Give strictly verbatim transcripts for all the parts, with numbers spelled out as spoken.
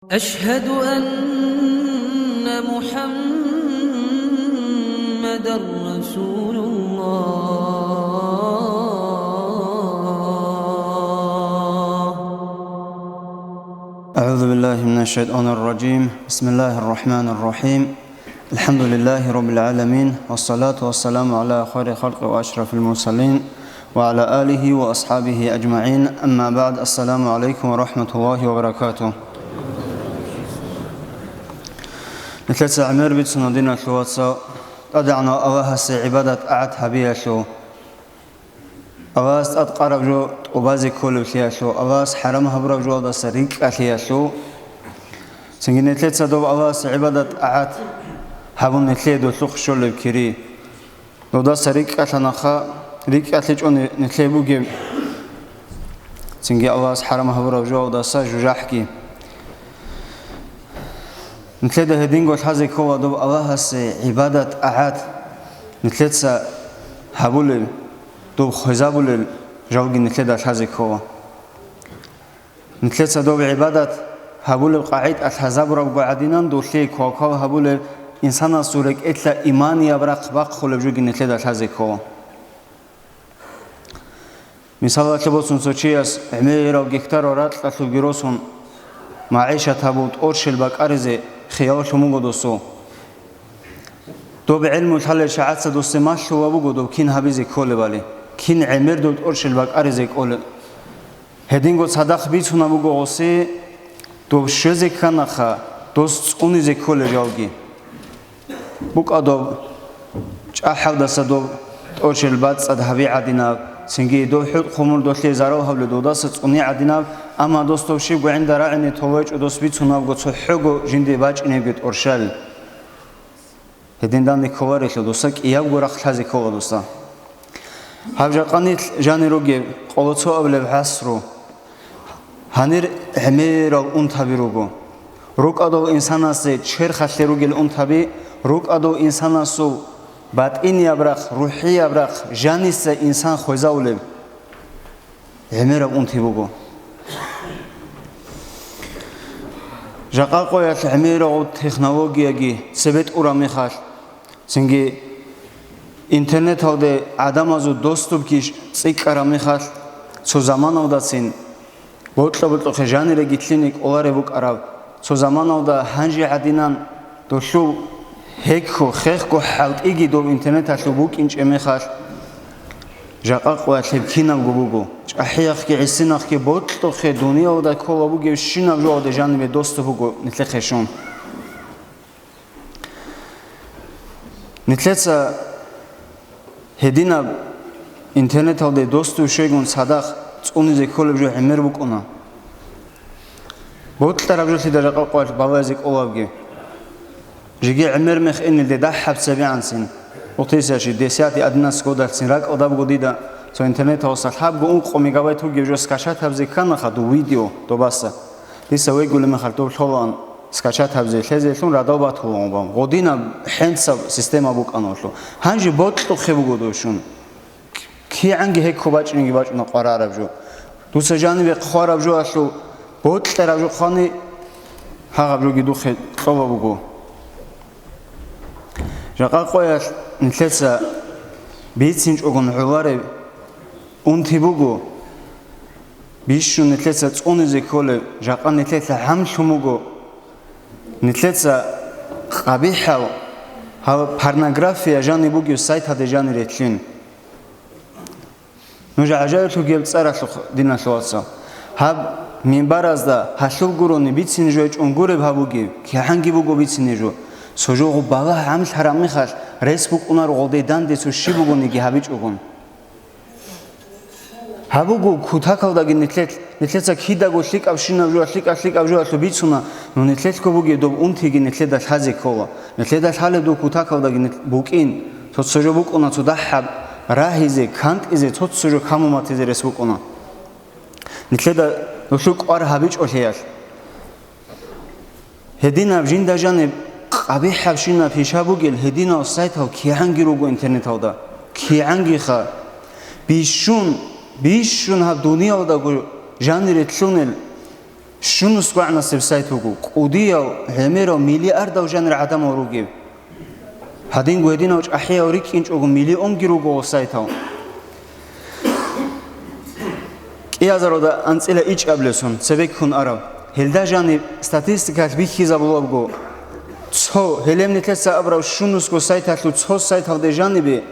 أشهد أن محمدا رسول الله. أعوذ بالله من الشيطان الرجيم. بسم الله الرحمن الرحيم. الحمد لله رب العالمين، والصلاة والسلام على خير خلق وأشرف المرسلين، وعلى آله وأصحابه أجمعين. أما بعد، السلام عليكم ورحمة الله وبركاته. Нилъеца гӀемер бицуна, диналъул вацал, ТӀадегӀанав Аллагьасе гӀибадат-тӀагӀат гьабиялъул. Аллагьас тӀадкъараб жо тӀубазе кколеблъиялъул, Аллагьас хӀарам гьабураб жоялдаса рикӀкӀалъиялъул. Цинги нилъеца доб Аллагьасе гӀибадат-тӀагӀат гьабун, нилъее долъухъ щолеб кири. Додаса рикӀкӀалъанаха, рикӀкӀалъичӀо ни-, нилъее бугеб, цинги Аллагьас хӀарам гьабураб жоялдаса жужахӀги. Нилъеда гьединго лъазе ккола доб Аллагьасе гӀибадат-тӀагӀат нилъеца гьабулеб, доб хвезабулел жалги нилъеда лъазе ккола. Нилъеца доб гӀибадат гьабулеб къагӀида лъазабурабго гӀадинан, долъее квалквал гьабулеб, инсанасул рекӀелъа иманияб рахъ бахъулеб жоги нилъеда лъазе ккола. Мисалалъе босун, цо чияс гӀемерал гектарал ракьалъубги росун, магӀишат гьабул тӀорщел бакӀаризе хияллъун буго досул. Доб гӀелму лъалел чагӀаца досде малъула буго доб кин гьабизе кколебали, кин гӀемер доб тӀорщел бакӀаризе кколеб. Гьединго цадахъ бицунаб буго гъосе, доб щвезе кканаха, дос цӀунизе кколел жалги. БукӀа доб чӀахӀалдаса доб тӀорщел бацӀцӀад гьаби гӀадинаб, цинги доб хӀутӀ-хъумул долъее зарал гьабулел додаса цӀуни гӀадинаб, амма дос доб щибго гӀинда рагӀине толечӀо дос бицунабго цохӀого жинде бачӀинебги тӀорщал. Гьедин данде кколарелъул досда кӀиябго рахъ лъазе ккола досда. Гьаб жакъа нилъ жанир ругеб къоло цоабилеб гӀасру. Гьанир гӀемерал унтаби руго. РукӀадул инсанасе черхалъе ругел унтаби, рукӀадул инсанасул батӀинияб рахъ, рухӀияб рахъ, жаниса инсан хвезавулеб гӀемераб унти буго. Жакъа къоялъ гӀемерагъул технологияги цебетӀураб мехалъ, цинги интернеталде гӀадамазул доступги цӀикӀкӀараб мехалъ, цо заманалдацин бокьа-бокьухъе жаниреги лъине кӀолареб букӀараб, цо заманалда гьанже гӀадинан долъул гьекко, хехго хӀалтӀиги доб интернеталъул букӀинчӀеб мехалъ, жакъа къоялъ гьеб кинабго буго. ЧӀахӀияхъги гӀисинахъги бокьухъе дуниялда ккола бугебщинаб жоялде жанибе доступ буго нилъехъе щун. Нилъеца гьединаб интернеталде доступ щвегун цадахъ цӀунизе кколеб жо гӀемер букӀуна. Бокьараб жолъида жакъа къоялъ балайзе кӀолабги. Жеги гӀемер мех инелде дагьаб цебегӀанцин, две тысячи десятый, одиннадцатый годалъцин ракӀалда буго дида цо интернеталдаса лъабго ункъо мегабайт вугев жо скачатабизе кканаха дов видео добаса. Дица вегулеб мехалъ дов лъолаан скачатабизе лъезелъун радал батулаан бан. Гъодинаб хӀенцаб система букӀана гьелъул. Гьанже бокьухъе буго дов щун. КигӀанги гьекко бачӀинеги бачӀуна къварараб жо. Дуца жаниве хъвараб жоялъул бокьараб жо хъвани, гьагъаб жоги духъе кьола буго. Жакъа къоялъ нилъеца бицинчӀогун гӀолареб унти буго, бищун нилъеца цӀунизе кколеб, жакъа нилъелъа гьамлъун буго, нилъеца къабихӀал гьав порнография жаниб бугев сайталде жанире лъин. Нуж гӀажаиблъугеб цӀаралъухъ, диналъул вацал. Гьаб минбаразда гьалъул гурони бицине жо гьечӀун гуреб гьаб бугеб, кигӀанги буго бицине жо. Цо жо гъуб балагь гӀамлъараб мехалъ рес букӀунаро гъолде данде цо щиб бугониги гьабичӀогун. Гьаб буго кутакалдаги нилъелъ, нилъеца кидаго лъикӀабщинаб жо, лъикӀаб-лъикӀаб жоялъул бицуна, но нилъелъго бугеб доб унтиги нилъеда лъазе ккола. Нилъеда лъалеб доб кутакалдаги нилъ-, букӀин. Цо-цо жо букӀуна цо дагьаб рагьизе, кантӀизе, цо-цо жо камуматизе рес букӀуна. Нилъеда нилъул кӀвар гьабичӀолъиялъ. Гьединаб жинда жаниб къабихӀабщинаб пиша бугел гьединал сайтал кигӀанги руго интернеталда. КигӀангиха. Бищун, бищун гьаб дуниялдаго жанире лъунел Щунус гвагӀнасеб сайт вуго, кӀудияв, гӀемерав, миллиардав жанир гӀадамал ругев. Гьадинго гьединав чӀахӀиял рикӀкӀинчӀого миллионги руго гъо сайтал. КӀиазаруда анцӀила ичӀабилеб сон цебеккун араб. Гьелда жаниб статистикалъ бихьизабулебго, цо гьелеб нилъеца абураб щунусго сайталъул цо сайталде жанибе,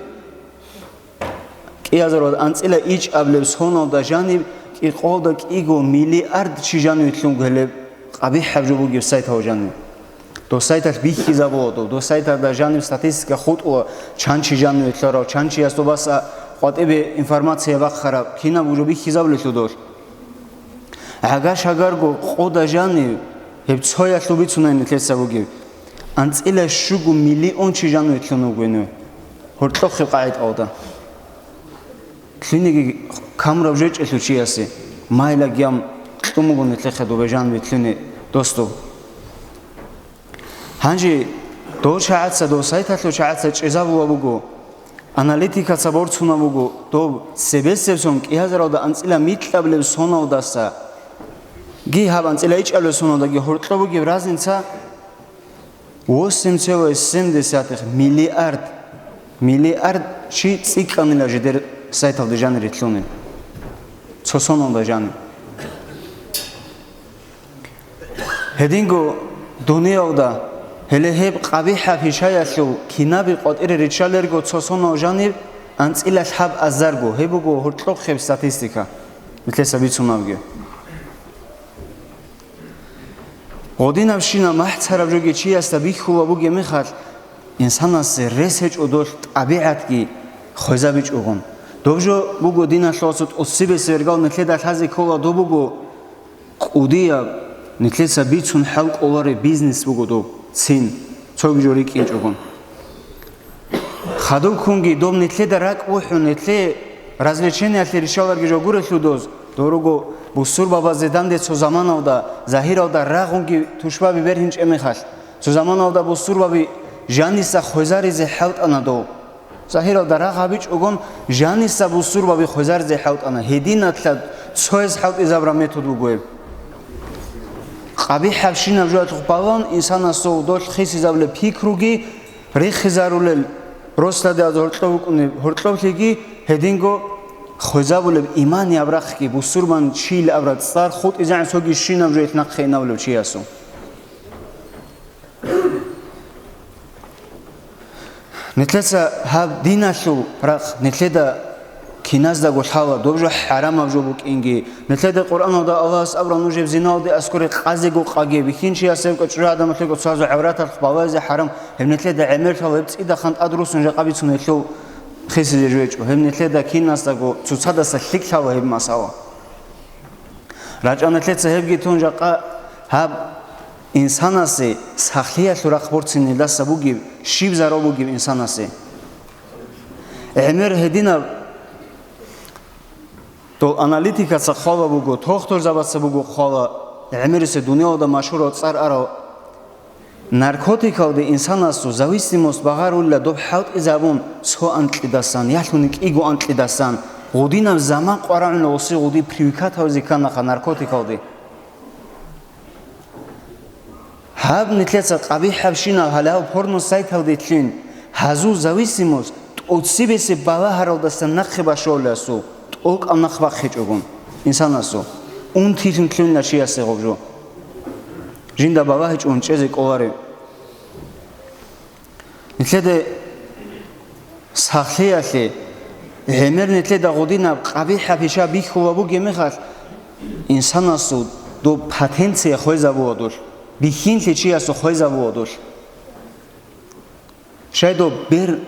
кӀиазаруда анцӀила ичӀабилеб соналда жаниб кӀикъоялда кӀиго миллиард чи жаниве лъун гьелеб къабихӀаб жо бугеб сайтал жаниб. Дов сайталъ бихьизабула дов, дов сайталда жаниб статистика хутӀула, чан чи жаниве лъарав, чан чияс добаса къватӀибе информация бахъараб, кинаб жо бихьизабулелъул дов. ГӀагаш-гьагарго къода жанив гьеб цоялъул бицунай нилъеца бугеб. АнцӀила щуго миллион чи жаниве лъун вугевин гьоркьохъеб къагӀидаялда. Лъугьинеги камураб жо гьечӀелъул чиясе, майлаги гьаб кьун буго нилъехъе добе жаниве лъугьине, дос дов. Гьанже дов чагӀаца, дов сайталъул чагӀаца чӀезабула буго, аналитикаца борцуна буго, дов цебесеб сон кӀиазаралда анцӀила микьабилеб соналдаса, ги гьаб анцӀила ичӀабилеб соналдаги гьоркьоб бугеб разница восемь целых семь десятых миллиард, миллиард чи цӀикӀкӀанила жидер сайталде жанир лъугьунел. Цо соналда жанир. Гьединго дуниялда, гьеле гьеб къабихӀаб пишаялъул кинаби къватӀире риччалерго цо сонал жанир анцӀила лъаб азарго, гьеб буго гьоркьохъеб статистика, нилъеца бицунабги. Гъодинабщинаб махӀцараб жоги чиясда бихьула бугеб мехалъ, инсанасе рес гьечӀо долъ тӀабигӀатги хвезабичӀогун. Доб жо буго диналъул вацал тӀоцебесеб иргал нилъеда лъазе ккола, доб буго кӀудияб, нилъеца бицун хӀал кӀолареб бизнес буго доб, цин, цоги жо рикӀкӀинчӀогун. Хадуб ккунги доб нилъеда ракӀ бухӀун, нилъее развлечениялъе риччаларги жо гурелъул доз, дорого бусурбабазе данде цо заманалда, загьиралда рагъунги тушбаби бергьинчӀеб мехалъ, цо заманалда бусурбаби жаниса хвезаризе хӀалтӀана дов. Загьиралда рагъ гьабичӀогун жаниса бусурбаби хвезаризе хӀалтӀана. Гьединалъ цояс хӀалтӀизабураб метод буго гьеб. КъабихӀабщинаб жоялъухъ балагьун инсанасул долъ хисизабулеб пикруги, рихизарулел росладе аз гьоркьов вукӀунеб гьоркьоблъиги гьединго хвезабулеб иманияб рахъги, бусурбан чийил абураб цӀар хутӀизегӀан цоги щинаб жоялъ нахъе инабулев чиясул. Нилъеца гьаб диналъул рахъ нилъеда киназдаго лъала, доб жо хӀарамаб жо букӀинги. Нилъеда Къуръаналда Аллагьас абура, нуж гьеб зиналде аскӀоре къазего къаге, бихьинчиясебго чӀужугӀадамалъего цоязул гӀавраталъухъ балагьизе хӀарам, гьеб нилъеда гӀемерлъала, гьеб цӀидахъан тӀад руссун жакъа бицун гьелъул хисизе жо гьечӀо. Гьеб нилъеда киназдаго цоцадаса лъикӀ лъала гьеб масала. РачӀа нилъеца гьебги тун жакъа гьаб инсанасе сахлъиялъул рахъ борцинелдаса бугеб, щиб зарал бугеб инсанасе. ГӀемер гьединаб дол аналитикаца хъвала буго, тохтурзабаца буго хъвала, гӀемерисе дуниялалда машгьурав цӀар арав. Наркотикалде инсанасул зависимость багъарулила доб хӀалтӀизабун цо анкьидасан, ялъуни кӀиго анкьидасан, гъудинаб заман къварагӀуна, гъуси гъуди привыкать гьавизе кканаха наркотикалде. Гьаб нилъеца къабихӀабщинаб гьалал порно сайталде лъин, гьазул зависимость тӀоцебесеб балагьаралдаса нахъе башаласул, тӀокӀаб нахъ бахъичӀогун инсанасул, унтилъун лъугьунила чиясе гъоб жо. Жинда балагьичӀогун чӀезе кӀолареб. Нилъеда сахлъиялъе, гӀемер нилъеда гъудинаб къабихӀаб пиша бихьула бугеб мехалъ, инсанасул доб потенция хвезабула долъ, бихьинлъи чиясул хвезабула долъ. Щай доб бер,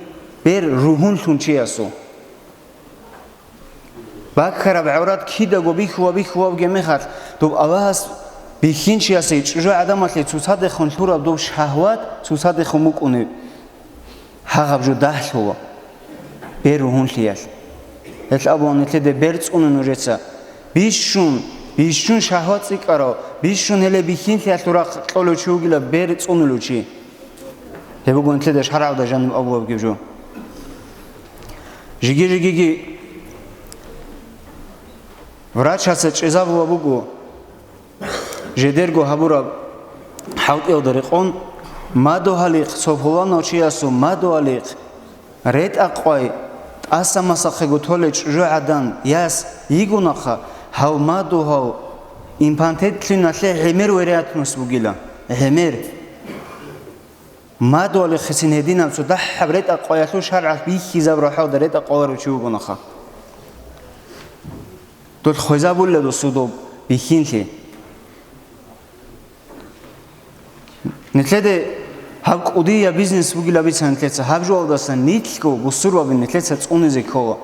бер ругьунлъун чиясул. Баккараб гӀаврат кидаго бихьула-бихьулабги мехалъ, доб Аллагьас бихьинчиясе чӀужугӀадамалъе цоцадехун лъураб доб шагьват цоцадехун букӀунеб. Гьагъаб жо дагьлъула, бер ругьунлъиялъ. Гьелъ абула нилъеде бер цӀуне нужеца. Бищун, бищун шагьват цӀикӀкӀарав, бищун гьеле бихьинлъиялъул рахъ кьолев чи вугила бер цӀунулев чи. Гьеб буго нилъеда шаргӀалда жаниб абулебги жо. Жиги-жигиги врачаца чӀезабула буго, Жедерго гьабураб хӀалтӀиялда рекъон, мадугьалихъ, цо пуланав чиясул мадугьалихъ ретӀа-къвай тӀаса-масахъего толей чӀужугӀадан яс йигонаха, гьав мадугьал импотентлъуналъе гӀемер вероятность бугила. ГӀемер. Мадугьалихъесин гьединаб цо дагьаб ретӀа-къваялъул шаргӀалъ бихьизаб рахӀалда ретӀа-къваларев чи вугонаха. Дол хвезабулел досул доб бихьинлъи. Нилъеде гьаб кӀудияб бизнес бугилан бица нилъеца, гьаб жоялдаса нилъго бусурбаби нилъеца цӀунизе ккола.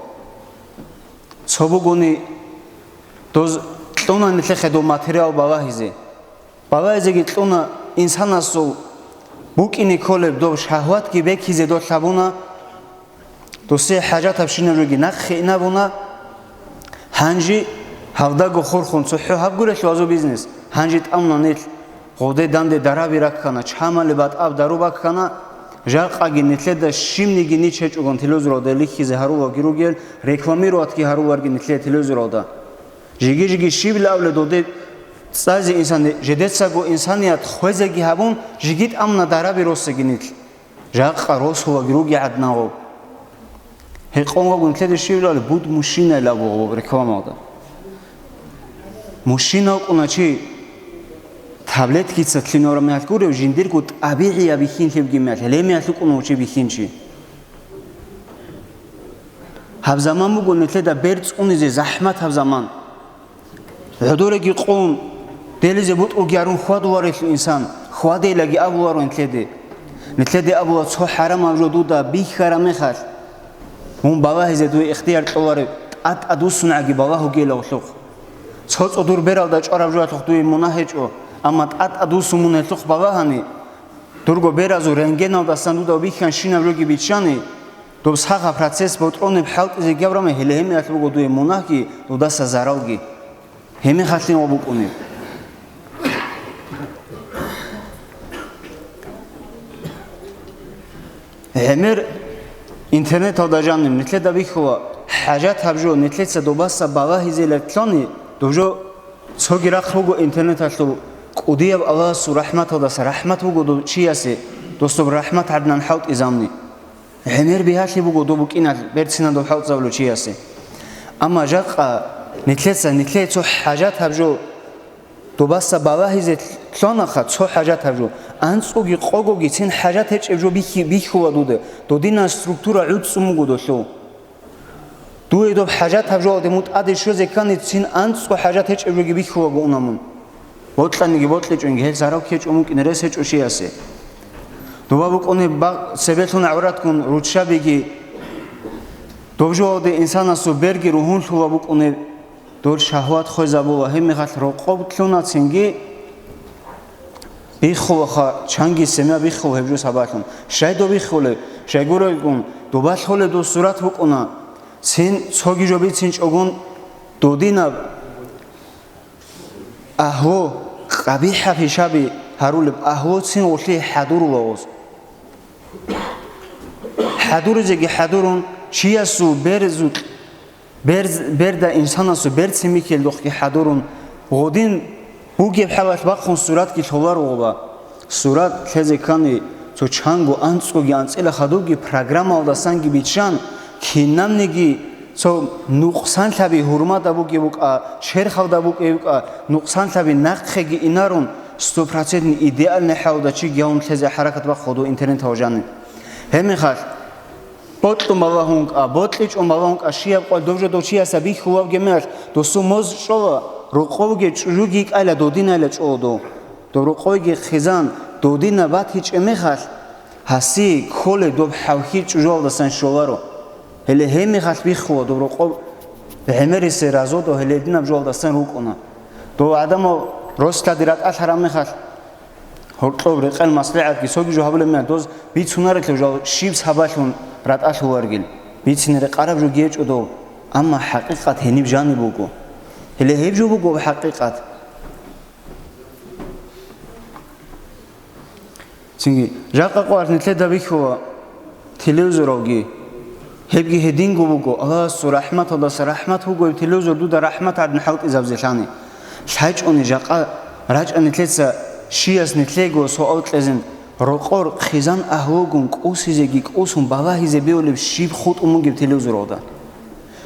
Цо бугони, доз кьуна нилъехъе доб материал балагьизе. Балагьизеги кьуна инсанасул букӀине кколеб доб шагьватги бекизе долъ гьабуна, досие хӀажатабщинаб жоги нахъе инабуна. Гьанже гьалдаго хурхун цохӀо гьаб гурелъул гьазул бизнес, гьанже тӀамуна нилъ. Гъоде данде дараби раккана, чамали батӀаб дару баккана, жакъаги нилъеда щибниги нич гьечӀогун телевизоралда лихьизе гьарулавги ругел, рекламироватги гьаруларги нилъее телевизоралда. Жиги-жиги щибил абулеб доде цӀазе инсан, жидецаго инсаният хвезеги гьабун, жиги тӀамуна дараби росеги нилъ. Жакъа росулаги руги гӀаднагъу. Гьекъон вагун лъеде щивлали буд мужчина илабугъу рекламалда. Мужчина вукӀуна чи таблеткица лъинора мегьал гурев, жиндирго тӀабигӀияб бихьинлъибги мегьал, гьеле мегьал вукӀуна чи бихьинчи. Гьаб заман буго нилъеда бер цӀунизе захӀмат гьаб заман. ГӀодореги къун, делизе бутӀруги гьарун хьвадуларелъул инсан, хьвадейлаги абуларо нилъеде. Нилъеде абула цо хӀарамаб жо дуда бихьараб мехалъ, мун балагьизе дуе ихтияр кьолареб, тӀад-тӀадвуссунагӀаги балагьугейилавлъухъ. Цо цӀодор бералда чӀвараб жоялъухъ дуе мунагь гьечӀо, амма тӀад-тӀадвуссун мун гьелъухъ балагьани, дурго беразул рентгеналдасан дуда бихьанщинаб жоги биччани, доб сахаб процесс ботӀронеб хӀалтӀизе гьабураб мехалъ, гьеле гьеб мехалъ буго дуе мунагьги, дудаса заралги. Гьеб мехалъин ва букӀунеб. ГӀемер интернеталда жаниб нилъеда бихьула, хӀажат гьаб жо нилъеца добаса балагьизелатлъани, доб жо цоги рахъ буго интернеталъул кӀудияб Аллагьасул рахӀматалдаса, рахӀмат буго доб чиясе, досдоб рахӀмат гӀаднан хӀалтӀизабни. ГӀемер бигьалъи буго доб букӀиналъ берцинал доб хӀалтӀзабулев чиясе. Амма жакъа нилъеца, нилъее цо хӀажат гьаб жо, добаса балагьизе лъонаха цо хӀажат гьаб жо, анцӀгоги къогоги цин хӀажат гьечӀеб жо бихьи-, бихьула дуда, додинан структура гӀуцӀцӀун буго долъул. Дуе доб хӀажат гьаб жоалде мун тӀаде щвезе ккани, цин анцӀго хӀажат гьечӀеб жоги бихьулаго уна мун. Бокьаниги бокьичӀонги, гьел зарал ккечӀо мукӀин рес гьечӀо чиясе. Доба букӀунеб ба-, цебелъун гӀавратгун руччабиги, доб жоалде инсанасул берги ругьунлъула букӀунеб, дол шагьват хвезабула, гьеб мехалъ рокъоб лъуна цинги, биххулаха, чанги семья биххула гьеб жо сабаблъун. Щай доб биххулеб? Щайгурелгун, доба лъолеб доб сурат букӀуна. Цин цоги жо бицинчӀогун додинаб агьлу, къабихӀаб хӀишаби гьарулеб агьлу цин гъулъие хӀадурула гъоз. ХӀадуризеги хӀадурун, чиясул берзул Берз-, берда инсанасул берцин бихьилдухъги хӀадурун, гъодин бугеб хӀалалъ бахъун суратги лъоларо гъоба. Сурат лъезе ккани, цо чанго анцӀгоги анцӀила хадубги программалдасанги биччан, кинабниги цо нукъсанлъаби гьурмада бугеб букӀа, черхалда бугеб букӀа, нукъсанлъаби нахъеги инарун, сто процентный идеальный хӀалда чиги гьавун лъезе хӀаракат бахъ гъодо интернеталда жаниб. Гьебмехалъ, Бокьун балагьун кӀа, бокьичӀун балагьун кӀа, щияб къвал дов жо дов чияса бихьулавги мехалъ, досул моз чӀола, рокъовги чӀужуги кӀайла додинайла чӀола дов. Дов рокъовги хъизан, додина батичӀеб мехалъ, гьасие кколеб доб хӀалхьи чӀужуялдасан щоларо. Гьеле гьебмехалъ бихьула дов рокъов гӀемерисел разодо гьеле гьединаб жоялдасан рукӀуна. Дов гӀадамал рослади ратӀалъараб мехалъ, Гьоркьоб рекъел маслигӀатги цоги жо гьабулеб мехалъ, доз бицунарелъул жал щиб сабаблъун ратӀалъуларгил, бицине рекъараб жо гьечӀо дов, амма хӀакъикъат гьениб жаниб буго. Гьеле гьеб жо буго хӀакъикъат. Цинги, жакъа къваригӀел нилъеда бихьула телевизоравги, гьебги гьединго буго, Аллагьасул рахӀматалдаса рахӀмат буго, гьеб телевизор дуда рахӀмат гӀадин хӀалтӀизабизе лъани. ЛъачӀони жакъа РачӀа нилъеца щияс нилъего суал кьезин, рокъор хъизан агьлугун кӀусизеги кӀусун балагьизе беулеб щиб хутӀун бугеб телевизоралда?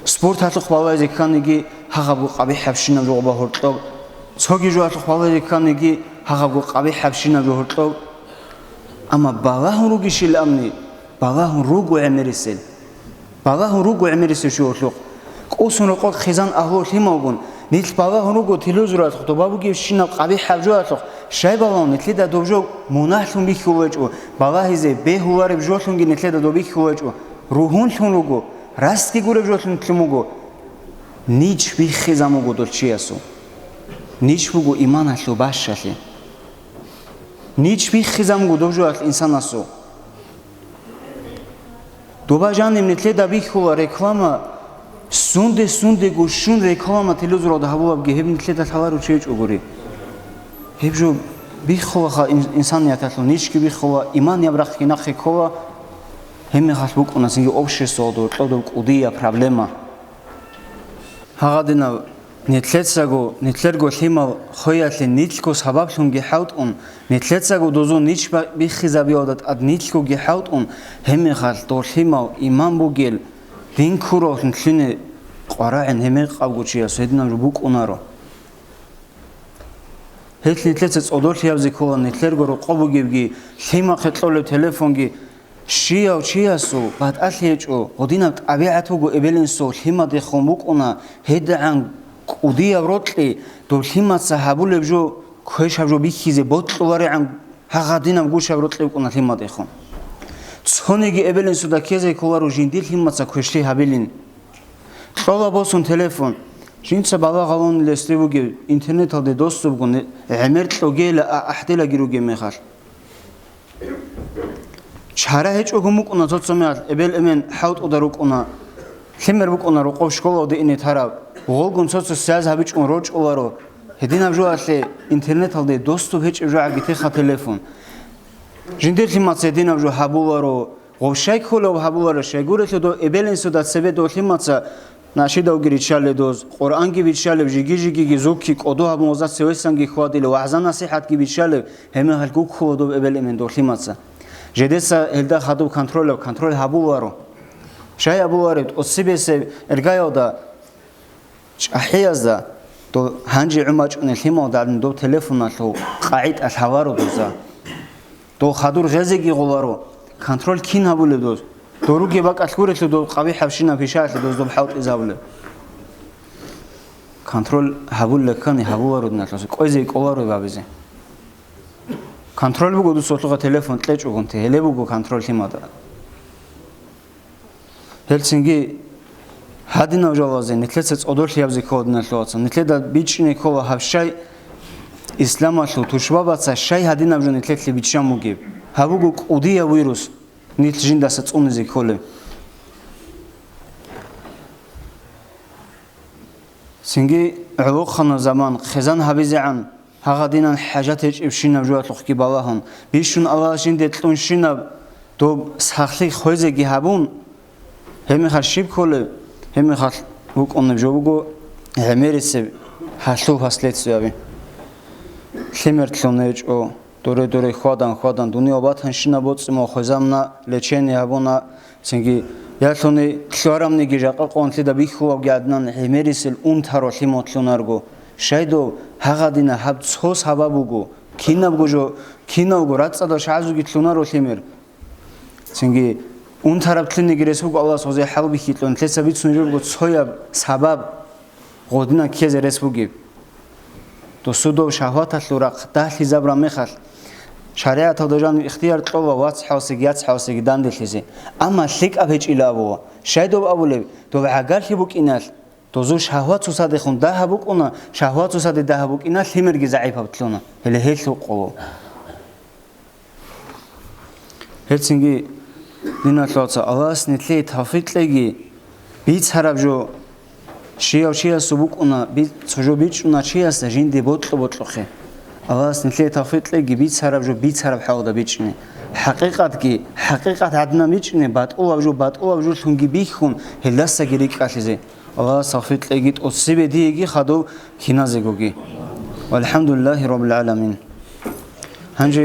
Спорт гьалъухъ балагьизе кканиги, гьагъабго къабихӀабщинаб жо гъоба гьоркьоб, цоги жо гьалъухъ балагьизе кканиги, гьагъабго къабихӀабщинаб жо гьоркьоб. Амма балагьун ругищилан абни, балагьун руго гӀемерисел. Балагьун руго гӀемерисев чи гьоркьохъ. КӀусун рокъор хъизан агьлу лъималгун, нилъ балагьун руго телевизоралъухъ доба бугебщинаб къабихӀаб жоялъухъ, щай балагьун, нилъеда доб жо мунагьлъун бихьулев гьечӀо, балагьизе бегьулареб жолъунги нилъеда доб бихьулев гьечӀо, ругьунлъун руго, расги гуреб жолъун лъун буго. Нич биххизаб буго дол чиясул. Нич буго иманалъул бащалъи. Нич биххизаб буго доб жоялъ инсанасул. Доба жаниб нилъеда бихьула реклама, сунде-сундего щун реклама телевизоралда гьабулебги, гьеб нилъеда лъаларев чи гьечӀогури. Гьеб жо биххулаха ин-, инсанияталъул, ничги биххула, иманияб рахъги нахъе ккола, гьеб мехалъ букӀуна цинги обществоялда гьоркьоб кӀудияб проблема. Гьагъадинав, нилъецаго, нилъерго лъимал хвеялъе нилъго сабаблъунги хӀалтӀун, нилъецаго дозул нич ба-, биххизабиялда тӀад нилъгоги хӀалтӀун, гьебмехалъ дол лъимал иман бугел, дин ккураллъун лъине къварагӀин гьеб мекъабго чияс гьединаб жо букӀунаро. Гьелъ нилъеца цӀодорлъиябзе ккола нилъерго рокъоб бугебги, лъимахъе кьолеб телефонги, Щияв чиясул батӀалъи гьечӀо, гьединаб тӀабигӀат буго эбел-инсул лъимадехун букӀуна, гьедигӀан кӀудияб рокьи, доб лъимаца гьабулеб жо, квешаб жо бихьизе бокьуларегӀан гьагъадинаб гушаб рокьи букӀуна лъимадехун. Цониги эбел-инсуда ккезе кколаро жиндир лъимаца квешлъи гьабилин. Кьола босун телефон. Жинца балагьун лесде бугеб интернеталде доступго не-, гӀемер кьогейила а-, ахӀделаги ругеб мехалъ. Чара гьечӀого мукӀуна цо-цо мехалъ, эбел-эмен хӀалтӀуда рукӀуна, лъимер букӀуна рокъов школалде ине тараб, гъолгун цо-цо связь гьабичӀун рорчӀуларо, гьединаб жоялъе интернеталде доступ гьечӀеб жогӀаги теха телефон. Жиндир лъимаца гьединаб жо гьабуларо, гъов щай кколев гьабуларо, щайгурелъул дов эбел-инсуда цебе дов лъимаца Нашидавги риччалеб доз, Къуръанги биччалеб, жиги-жигиги зукки кӀодо гьабун гъоза цевесанги хьвадилеб, вагӀза-насихӀатги биччалеб, гьебмехалъ гуккула доб эбел-эмен дов лъимаца. Жидеца гьелда хадуб контролаб, контроль гьабуларо. Щай гьабулареб, тӀоцебесеб иргаялда, чӀахӀиязда, дов гьанже гӀумачӀунел лъималда гӀадин доб телефоналъул къагӀида лъаларо доза. Дол хадур гъезеги гъоларо, контроль кин гьабулеб доз? Дол ругеб бакӀалъ гурелъул дол къабихӀабщинаб пишаялъе доз доб хӀалтӀизабулеб? Контроль гьабулеб ккани гьабуларо диналъул вацал, кӀвезе кӀоларо гьабизе. Контроль буго дуца гьелъухъа телефон кьечӀогунти, гьеле буго контроль лъимада. Гьелцинги гьадинаб жалазе нилъеца цӀодорлъиябзе ккола диналъул вацал. Нилъеда бичӀчӀине ккола гьаб щай, исламалъул тушбабаца щай гьадинаб жо нилъелъе биччан бугеб. Гьаб буго кӀудияб вирус, нилъ жиндаса цӀунизе кколеб. Цинги гӀолохъанаб заман хъизан гьабизегӀан Гьагъадинан хӀажат гьечӀебщинаб жоялъухъги балагьун, бищун Аллагьас жинде кьунщинаб доб сахлъи хвезеги гьабун, гьебмехалъ щиб кколеб? Гьебмехалъ букӀунеб жо буго гӀемерисеб гьалъул последствияби. Лъимер лъун гьечӀо, доре-доре хьвадан-хьвадан дуниял батанщинаб боцӀи мун хвезабуна, лечение гьабуна, Цинги, ялъуни лъугьарамниги жакъа къонлъида бихьулавги гӀадинан гӀемерисел унтаро лъимал лъунарго. Щайдул гьагъадина гьаб цо сабаб буго, кинабго жо, киналго рацӀцӀадал шагьазулги лъунаро лъимер. Цинги, унтараб лъиниги рес буго Аллагьас гъозе хӀалбихьилъун, лъеца бицун жо буго цояб сабаб. Гъодина ккезе рес бугеб. Досудов шагьваталъул рахъ дагьлъизабураб мехалъ, шаригӀаталда жаниб ихтияр кьола вацгӀаласеги яцгӀаласеги данделъизе. Амма лъикӀаб гьечӀила абула. Щай доб абулеб? Доб гӀагарлъи букӀиналъ, дозул шагьват цоцадехун дагьаб букӀуна, шагьват цоцаде дагьаб букӀиналъ лъимерги загӀипаб лъуна. Гьеле гьелъул къоло. Гьелцинги, диналъул вацал, Аллагьас нилъее тавфикъ кьеги, бицараб жо, щияв чиясул букӀуна, би-, цо жо бичӀчӀуна чиясда жинде бокьа-бокьухъе. Аллагьас нилъее тавфикъ кьеги, бицараб жо бицараб хӀалда бичӀчӀине. ХӀакъикъатги, хӀакъикъат гӀадинан бичӀчӀине, батӀулаб жо батӀулаб жолъунги бихьун, гьелдасаги рикӀкӀалъизе. Аллагьас тавфикъ кьеги, тӀоцебе диеги хадув киназегоги. ВалхӀамдулиллагьи раббил гӀаламин. Гьанже